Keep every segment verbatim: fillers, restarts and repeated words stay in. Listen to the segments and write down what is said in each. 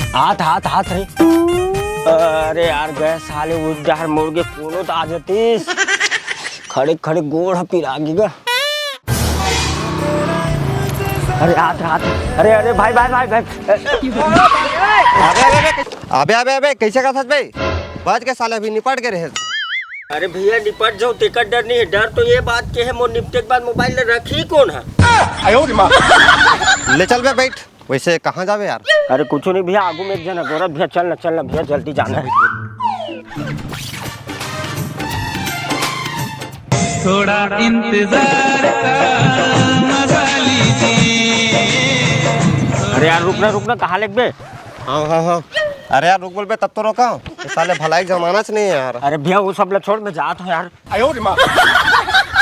हाथ, हाथ, हाथ रे। अरे यार, गए साले, उस डहर मुड़ के कोनो तो आ जातीस। खड़े खड़े गोड़ ह पिरा गे गा। अरे हाथ, हाथ। अरे, अरे भाई, भाई, भाई, भाई। अबे, अबे, अबे, अबे, अबे, कैसे का था बे? बच के साले, अभी निपट के रहे। अरे भैया, निपट जाओ, तेकर डर नहीं है। डर तो ये बात के है, मोर निपटे के बाद मोबाइल ल रखही कोन ह? ले चल बे, बैठ। वैसे कहाँ जाबे यार? अरे कुछ नहीं भैया, आगू में एक जन अगोरत भैया, चल ना, चल ना भैया, जल्दी जाना है। थोड़ा इंतजार का मजा लीजिए। अरे यार, रुक ना, रुक ना, कहाँ लेगबे? हाँ, हाँ, हाँ। अरे यार, रुक बोल बे, तब तो रोका। ये साले भलाई के जमाना च नहीं है यार। अरे भैया, वो सब ला छोड़, मैं जात हूँ यार।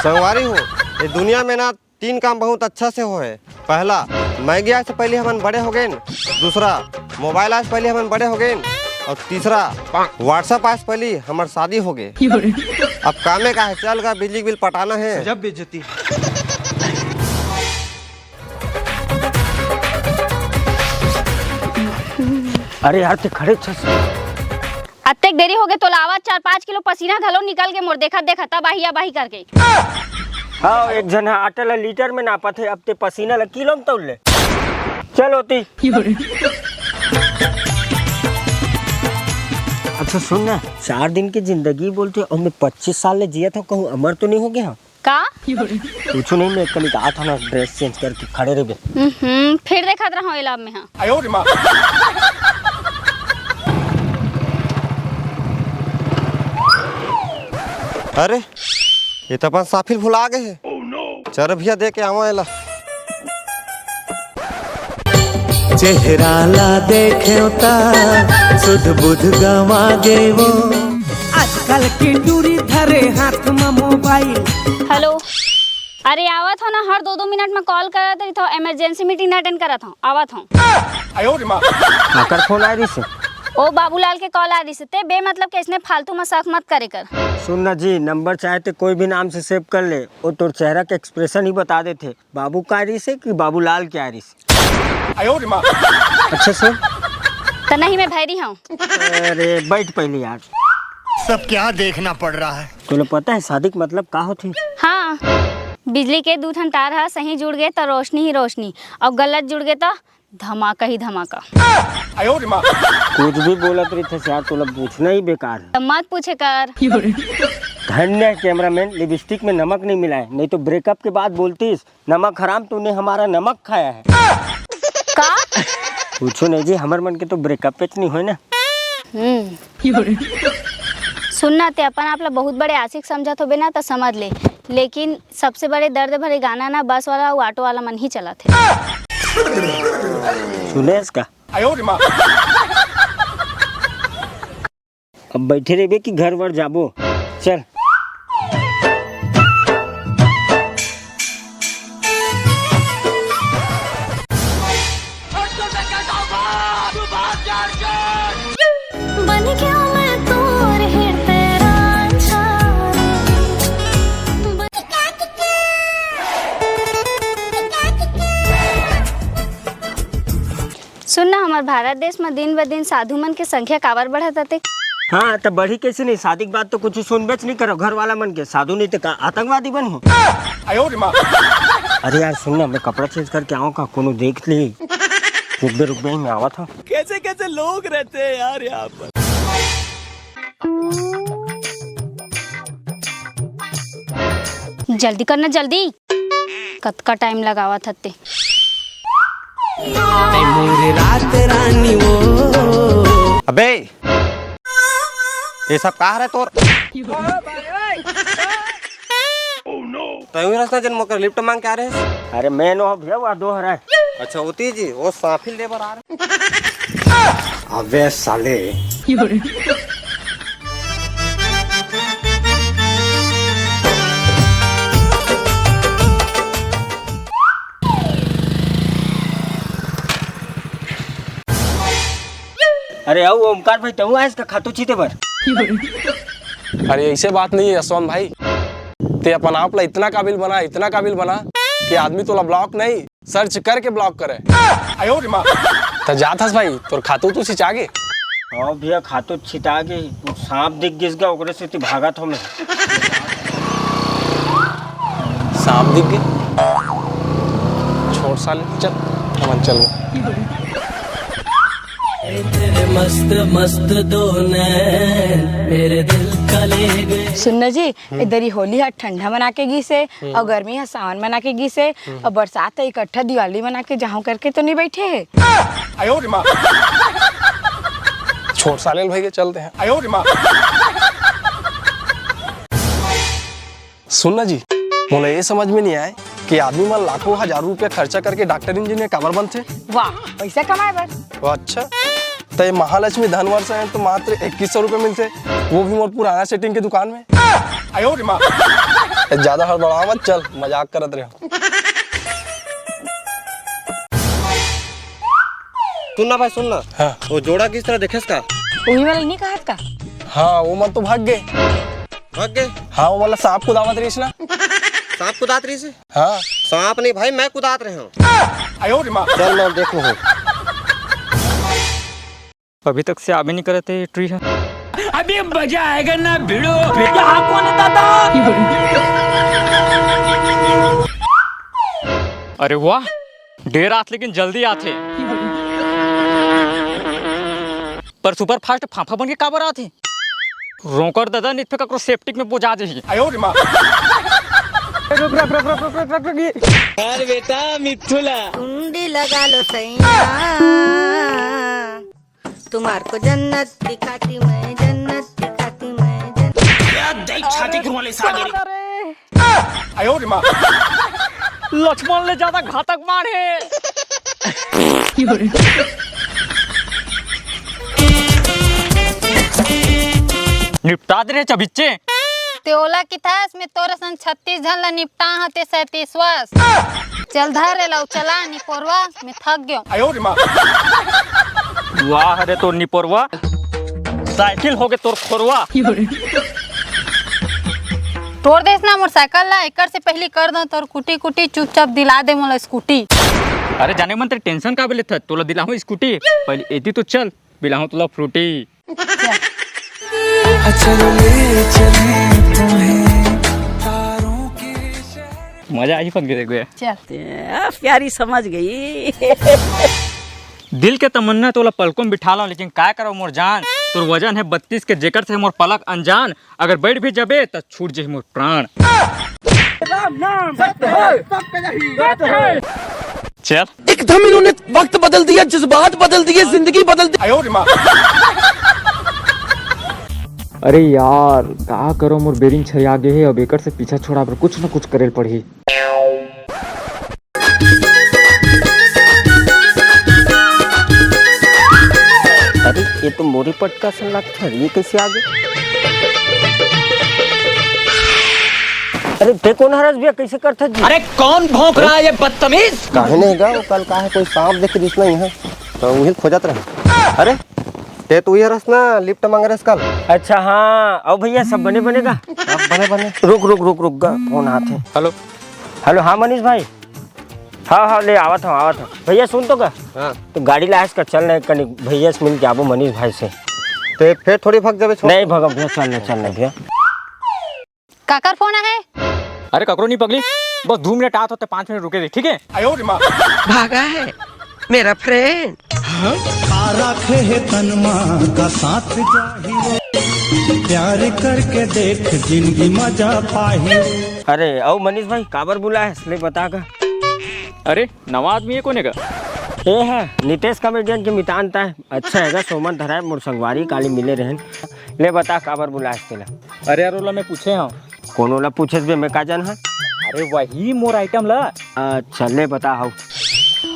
संगवारी हो, ये दुनिया में ना तीन काम बहुत अच्छा से होए। पहला, मैगी आए से पहले हमन बड़े हो गए। दूसरा, मोबाइल आए से पहले हमन बड़े हो गए। और तीसरा, WhatsApp आए से पहले हमर शादी हो गए। अब कामे का है, चल गा, बिजली के बिल पटाना है। गजब बेइज्जती। अरे यार, ते खड़े छस। अतेक देरी हो गए तोला आवत, चार पाँच किलो पसीना घलो निकल के मोर देखत देखत तबाही अबाही करके। हाँ, एक झन ह आटा ला लीटर में नापत हे, अब ते पसीना ला किलो में तौल ले। चल ओती। अच्छा सुन ना, चार दिन की जिंदगी बोलते और मैं पच्चीस साल ले जियत हूँ, कहूँ अमर तो नहीं हो गया? का? कुछ नहीं, मैं कल जात हूँ ना, ड्रेस चेंज करके खड़े रहिबे। हम्म, फिर देखत रहूं एला में हाँ। अरे, ये तो अपन साफिल भुला गए है। चल भैया, दे के आवा एला। चेहरा ला देखे ता सुध बुध गवा गे वो। आजकल के टूरी धरे हाथ में मोबाइल। हेलो, अरे आवत हो ना, हर दो दो मिनट में कॉल करत रही थो, इमरजेंसी मीटिंग अटेंड करत हो, आवत हो। काकर फोन आ रही से? ओ बाबूलाल के कॉल आ रही से, ते बेमतलब के इसने फालतू में शक मत करे कर। सुन ना जी, नंबर चाहे ते कोई भी नाम से सेव कर ले, वो तोर चेहरा के एक्सप्रेशन ही बता देते, बाबू का आ रही से कि बाबूलाल के आ रही से। अच्छा सुन। त नहीं, मैं भैरी हूँ। अरे बैठ पहले यार। सब क्या देखना पड़ रहा है। तोला पता है शादी के मतलब का होथे? हाँ, बिजली के दू ठन तार ह सही जुड़ गए त रोशनी ही रोशनी, और गलत जुड़ गए त धमाका ही धमाका। कुछ भी बोलत रहिथे यार, तोला पूछना ही बेकार है। त मत पूछे कर। धन्य है कैमरामैन, लिपस्टिक में नमक नहीं मिला है, नहीं तो ब्रेकअप के बाद बोलतीस, नमक हराम, तूने हमारा नमक खाया है। का? पूछो नहीं जी, हमर मन के तो ब्रेकअप पे नहीं होए ना। हम्म। सुन ना, ते अपन आप ला बहुत बड़े आशिक समझत होबे ना, त समझ ले, लेकिन सबसे बड़े दर्द भरे गाना ना बस वाला अउ ऑटो वाला मन ही चलाथे। सुने इसका। अब बैठे रहिबे कि घर वर जाबो? चल। बन गया मैं तोर हिरदय रांझा। सुन ना, हमर भारत देश म दिन ब दिन साधु मन के संख्या काबर बढ़त आते? हाँ, त बढ़ी कैसे नहीं? शादी के बाद तो कुछ सुनबेच नहीं करो घर वाला मन के, साधु नहीं तो का आतंकवादी बन हो। अरे यार सुन ना, मैं कपड़ा चेंज करके आऊँ का, कोनो देख ली। रुक बे, रुक बे, मैं आवत हूँ। कैसे कैसे लोग रहते हैं यार यहाँ पर। जल्दी करना, जल्दी। कतका टाइम लगावत हते। अबे, ये सब का हरे तोर? तैं ही रचना जन मोकर लिफ्ट मांग के आ रहे। अरे मैं नो भैया, वो दो हरा है। अच्छा, होती जी, वो साफिल दे बर आ रहे। अबे साले। अरे आओ ओमकार भाई, तहु आयस का खातू छीते बर? अरे ऐसे बात नहीं है यशवंत भाई, ते अपन आप ला इतना काबिल बना, इतना काबिल बना कि आदमी तोला ब्लॉक नहीं, सर्च करके ब्लॉक करे। त जात हस भाई, तोर खातू तो छिंचा गे? हाँ भैया, खातू छिंचा गे। वो सांप दिख गिस गा, ओकरे सेती भागत हों मैं। सांप दिख गे? छोड़ साले, चल, हमन चल। तेरे मस्त मस्त दो नैन मेरे दिल का ले गए। सुन ना जी, ए दरी होली ह ठंडा मना के गिस हे, अउ गर्मी ह सावन मना के गिस हे, अउ बरसात ह इकट्ठा दिवाली मना के जाहूं करके तो नहीं बैठे हे। छोड़ साले ल भाई के चलते हैं। सुन ना जी, मोला ये समझ में नहीं आए कि आदमी मन लाखों हजारों रुपया खर्चा करके डॉक्टर इंजीनियर काबर बनथे? वाह, पैसा कमाए बर। अच्छा, त ये महालक्ष्मी धन वर्षा में तो मात्र इक्कीस सौ रुपये मिलथे, वो भी मोर पुराना सेटिंग के दुकान में। ए, ज्यादा हड़बड़ावा मत, चल मजाक करत रहे। सुन ना भाई, सुन ना। हाँ। वो जोड़ा किस तरह देखेस का? उही वाला नहीं कहत का? हाँ, वो मन तो भाग गए। भाग गए? हाँ, वो वाला सांप कुदावत रहिस ना। सांप कुदात रहिस? हाँ। सांप नहीं भाई, मैं कुदात रहे हूँ। चल, मैं देख लूँ। अभी तक से आबे नहीं करत हे ट्री ह। अभी मजा आएगा ना भिड़ो। यहाँ कौन है दादा? अरे वाह, देर आत लेकिन जल्दी आथे। पर सुपर फास्ट फाफा बन के काबर आथे? रोंकर दादा, नित फेर ककरो सेप्टिक में बोजा जाही। रुक, रुक, रुक, रुक, रुक, रुक, रुक, रुक, ये। यार बेटा मिथुला। कुंडी लगा लो सैया, तुम्हार को जन्नत दिखाती मैं, जन्नत दिखाती मैं, जन्नत। क्या देख छाती क्यों वाले साले। अरे। लक्ष्मण ले ज्यादा घातक बाण हे। निपटा दे रे चबिच्चे। ते ओला किथस, मैं तोर सन छत्तीस झन ला निपटा हंव, ते सैंतीसवां। चल धर एला, चला निपोरवा, मैं थक गेंव। वाह रे तोर निपोरवा, साइकिल होगे तोर खोरवा। तोर देस ना मोर साइकिल ला, एकर से पहली कर दो तोर कुटी कुटी, चुपचाप दिला दे मोला स्कूटी। अरे जाने मन तें टेंशन काबर लेथस, तोला दिलाहूं स्कूटी, पहली एती तो चल, पिलाहूं तोला फ्रूटी। चलो ले चलें तुम्हें तारों के शहर। मजा आही फंस गए। चल। आ, प्यारी समझ गई। दिल के तमन्ना तोला पलकों में बिठा लंव, लेकिन काय करंव मोर जान, तोर वजन हे बत्तीस के, जेकर से मोर पलक अनजान। अगर बैठ भी जाबे त छूट जाही मोर प्राण। राम नाम सत्य है, सत्य ही सत्य है। चल। एकदम इन्होंने वक्त बदल दिया, जज्बात बदल दिए, जिंदगी बदल दी। अरे यार, का करो, मोर बेरिंग छरिया गे हे। अब एकर से पीछा छोड़ा बर कुछ न कुछ करे ल पड़ही। अरे, ये तो मोरे पटका से लगथे, ये कैसे आ गए? अरे, ते कौन हरस भैया, कैसे करथस जी? अरे, कौन भौंक रहा है ये बदतमीज? काहे नहीं गा, वो कल का हे, कोई सांप देख रिहिस ना इहाँ, तो उही खोजत रहे। अरे, ते तो उही हरस ना, लिफ्ट मांग रहे कल। अच्छा, हाँ, अउ भैया, सब बने बने गा? सब बने बने। रुक, रुक, रुक, रुक गा, फोन आत हे। हेलो। हेलो, हाँ मनीष भाई। हाँ, हाँ, ले आवत हंव, आवत हंव। भैया सुन तो गा। हाँ। तो गाड़ी लायस का, चल ना कनी भैया से मिल के आबो मनीष भाई से। ते फेर थोड़ी भग जाबे, छोड़। नहीं भगम भैया, चल ना, चल ना भैया। काकर फोन आहे? अरे ककरो नहीं पगली, बस दू मिनट आत हों ते, पाँच मिनट रुके दे, ठीक है? भागा है मेरा फ्रेंड। का राखे हे तन मा का साथ जाही वो। प्यार करके देख जिंदगी मजा पाही। अरे, अउ मनीष भाई, काबर बुलायस? ले बता का। अरे, नवा आदमी हे कोने का? ए हा, नितेश कॉमेडियन के मितान ताय। अच्छा हे गा, सोमन धराय मोर संगवारी, काली मिले रहेन। ले बता, काबर बुलायस तेला? अरे यार, ओला मैं पूछे हंव। कोनो ला पूछेस बे, मैं का जानहूं? अरे वही मोर आइटम ला। अच्छा, ले बता हव।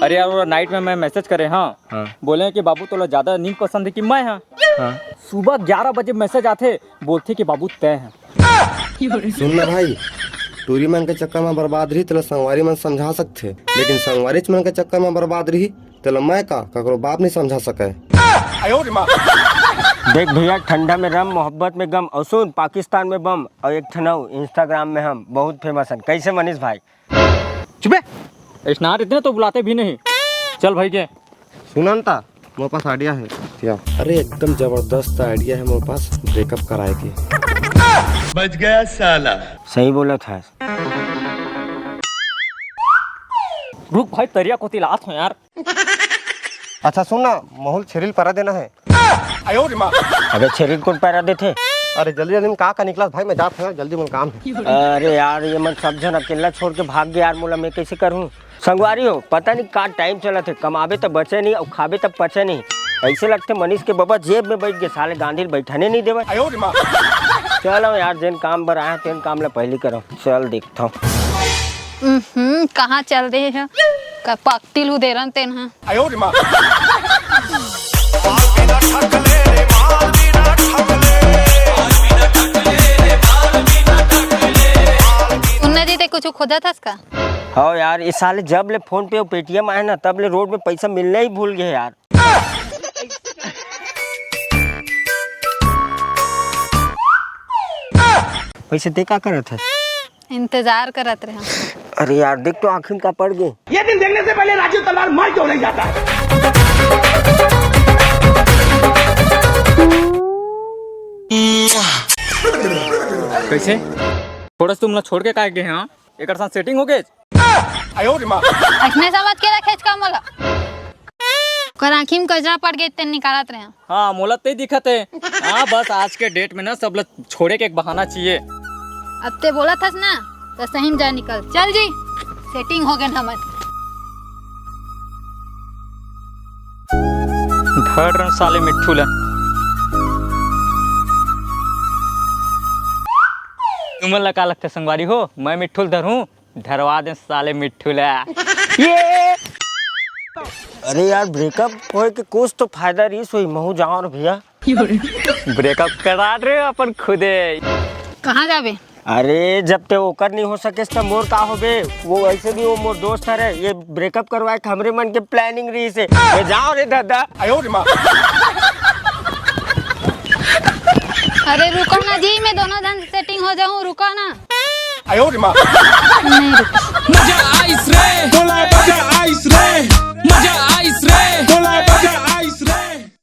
अरे यार, ओला नाइट में मैं मैसेज करे हंव। हाँ। बोले कि बाबू तोला ज्यादा नींद पसंद हे कि मैं हा? हाँ। सुबह ग्यारह बजे मैसेज आथे, बोलथे कि बाबू तैं हा। सुन ना भाई, टूरी मन के चक्कर में बर्बाद रही तेला संगवारी मन समझा सकथे, लेकिन संगवारीच मन के चक्कर में बर्बाद रही तेला मैं का, ककरो बाप नहीं समझा सके। देख भैया, ठंडा में रम, मोहब्बत में गम, अउ सुन, पाकिस्तान में बम, अउ एक ठन अउ Instagram में हम बहुत famous हन। कैसे मनीष भाई? चुप बे। स्नान इतने तो बुलाते भी नहीं। चल भाई के। सुनन ता, मोर पास आइडिया हे। क्या? अरे, एकदम जबरदस्त आइडिया हे मोर पास ब्रेकअप कराए के। बच गया साला। सही बोलत हस। रुक भाई, तरिया कोती लात हो यार। अच्छा सुन ना, महूं ल छेरी ल पैरा देना हे। अबे छेरी ल कोन पैरा देथे? अरे जल्दी जल्दी में का का निकलस भाई, मैं जात हंव, जल्दी मोला काम हे। अरे यार, ये मन सब झन अकेला छोड़ के भाग गे यार, मोला मैं कैसे करहूं? संगवारी हो, पता नहीं का टाइम चलत हे, कमाबे त बचे नहीं अउ खाबे त पचे नहीं। ऐसे लगथे मनीष के बबा जेब में बैठ गे, साले गांधी ल बैठने नहीं देवय। चलो यार, जेन काम बर आया तेन काम ला पहली करो। चल देखता हूँ। हम्म, कहाँ चल दे हे? का पकटिल हु देरन तेन हा। सुनना जी, ते कुछ खोजत हस का? हाँ यार, ये साले जब ले फोन पे अउ पेटीएम आए ना, तब ले रोड में पैसा मिलना ही भूल गए यार। वैसे ते का करत हस? इंतजार करत रहे। अरे यार, देख तो आँखी में का पड़ गे। ये दिन देखने से पहले राजू तलवार मार क्यों नहीं जाता है? कैसे? थोड़ा तुम लोग छोड़ के काहे गए हैं, हाँ? एकर साथ सेटिंग हो गए? अइसने समझ के रखेच का मोला? ओकर आँखी में कजरा पड़ गे, तेन निकालत रहे। हाँ, मोला ते दिखत हे। हाँ, बस आज के डेट में ना सब ला छोड़े के एक बहाना चाहिए। अब ते बोलत हस ना, त सही में जा निकल। चल जी, सेटिंग हो गए हमर। धर रहा साले मिट्ठू ला। तुमन ला का लगथे संगवारी हो, मैं मिट्ठू ल धरूं? धरवा दे साले मिट्ठू ला। ये अरे यार, ब्रेकअप होए के कुछ तो फायदा रहीस होही, महूं जाओ रे भैया। ब्रेकअप करा रहे अपन खुदे। कहाँ जाबे? अरे, जब ते ओकर नहीं हो सकेस, त मोर का होबे? वो वैसे भी वो मोर दोस्त हरे, ये ब्रेकअप करवाए के हमरे मन के प्लानिंग रहीस हे। मैं जाओ रे दादा। अरे रुको ना जी, मैं दोनों जन सेटिंग हो जाऊं, रुको ना। नहीं रुको। मजा आइस रे।